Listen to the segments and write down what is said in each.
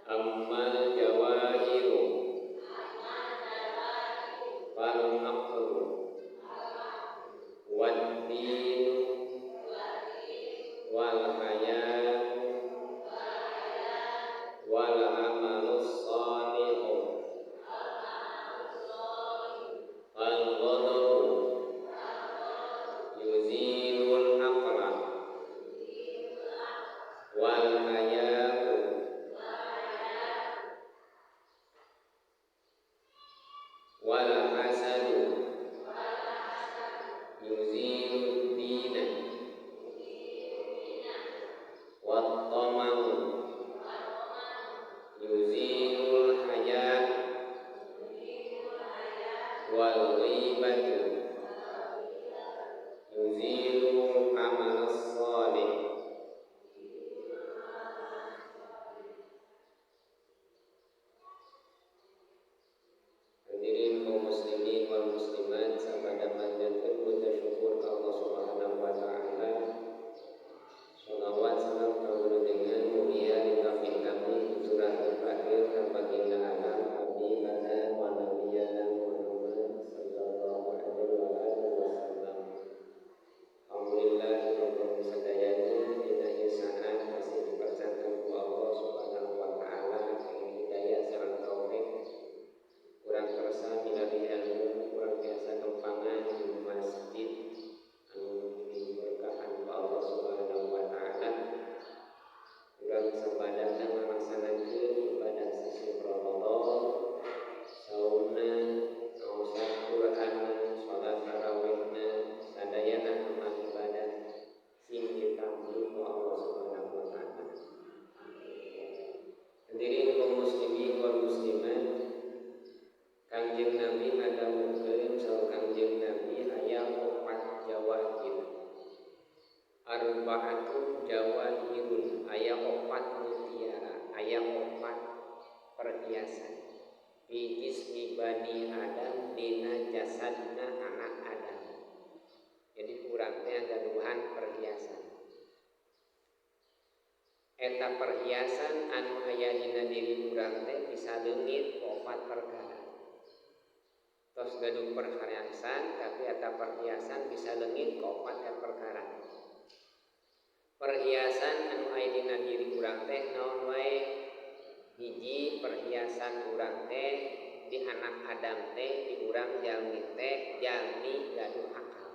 Ammal jawahiru fal aqlu wad dinu wal hayatu wal amalus shalihu fal ghadabu yuzilul aqla wal hayatu wal hasadu yuzilud dina wat tama'u yuzilul hayat wal ghibatu yuzilul amal shalih. Hadirin kaum muslimin wal muslimat, sabada panjatkeun puja syukur ka Allah Subhanahu wa taala. Shalawat salam kawulujengan mugia di kami curah terakhir ka baginda alam habibana wa nabiyana Muhammad sallallahu alaihi wa alihi wasallam. Alhamdulillah rabbil sadayana dina ieu saat masih dipercayakan ku Allah Subhanahu wa taala dengan hidayah sareng taufik. Kurang kersa milari ilmu, kurang biasa kempangan di masjid anu diberkahan ku Allah Subhanahu wa taala. Urang sabadana ngalaksanakeun ibadah sasih Ramadan, saumna, ngaosan Qur'anna, salat tarawihna, sadayana amal ibadah sing ditampi ku Allah Subhanahu wa taala. Hadirin kaum muslimin wal muslimat, Kangjeng Nabi ngadawuhkeun saur Kangjeng Nabi aya opat jawahir. Arbaatun jawahirun, aya opat mutiara, aya opat perhiasan. Fi jismi bani Adam, dina jasadna anak Adam. Jadi urang teh gaduhan perhiasan. Eta perhiasan anu aya dina diri urang teh bisa leungit ku opat perkara. Tos gaduh perhiasan, tapi eta perhiasan bisa leungit ku opat perkara. Perhiasan anu aya dina diri urang teh naon wae? Hiji, perhiasan urang teh di anak Adam teh di urang jalmi teh jalmi gaduh akal.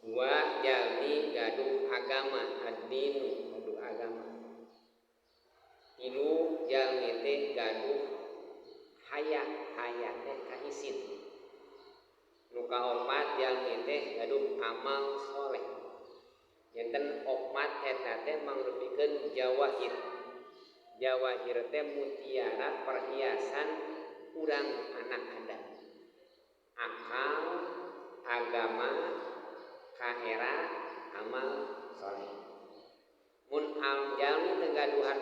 Dua, jalmi gaduh agama, ad-dinu gaduh agama. Tilu, jalmi teh gaduh haya, haya teh kaisin. Nu kaopat, jalmi teh gaduh amal soleh. Janten opat eta teh mangrupikeun jawahir. Jawahir teh mutiara perhiasan urang anak Adam. Akal, agama, kahera, amal soleh. Mun al jalmi teu gaduhan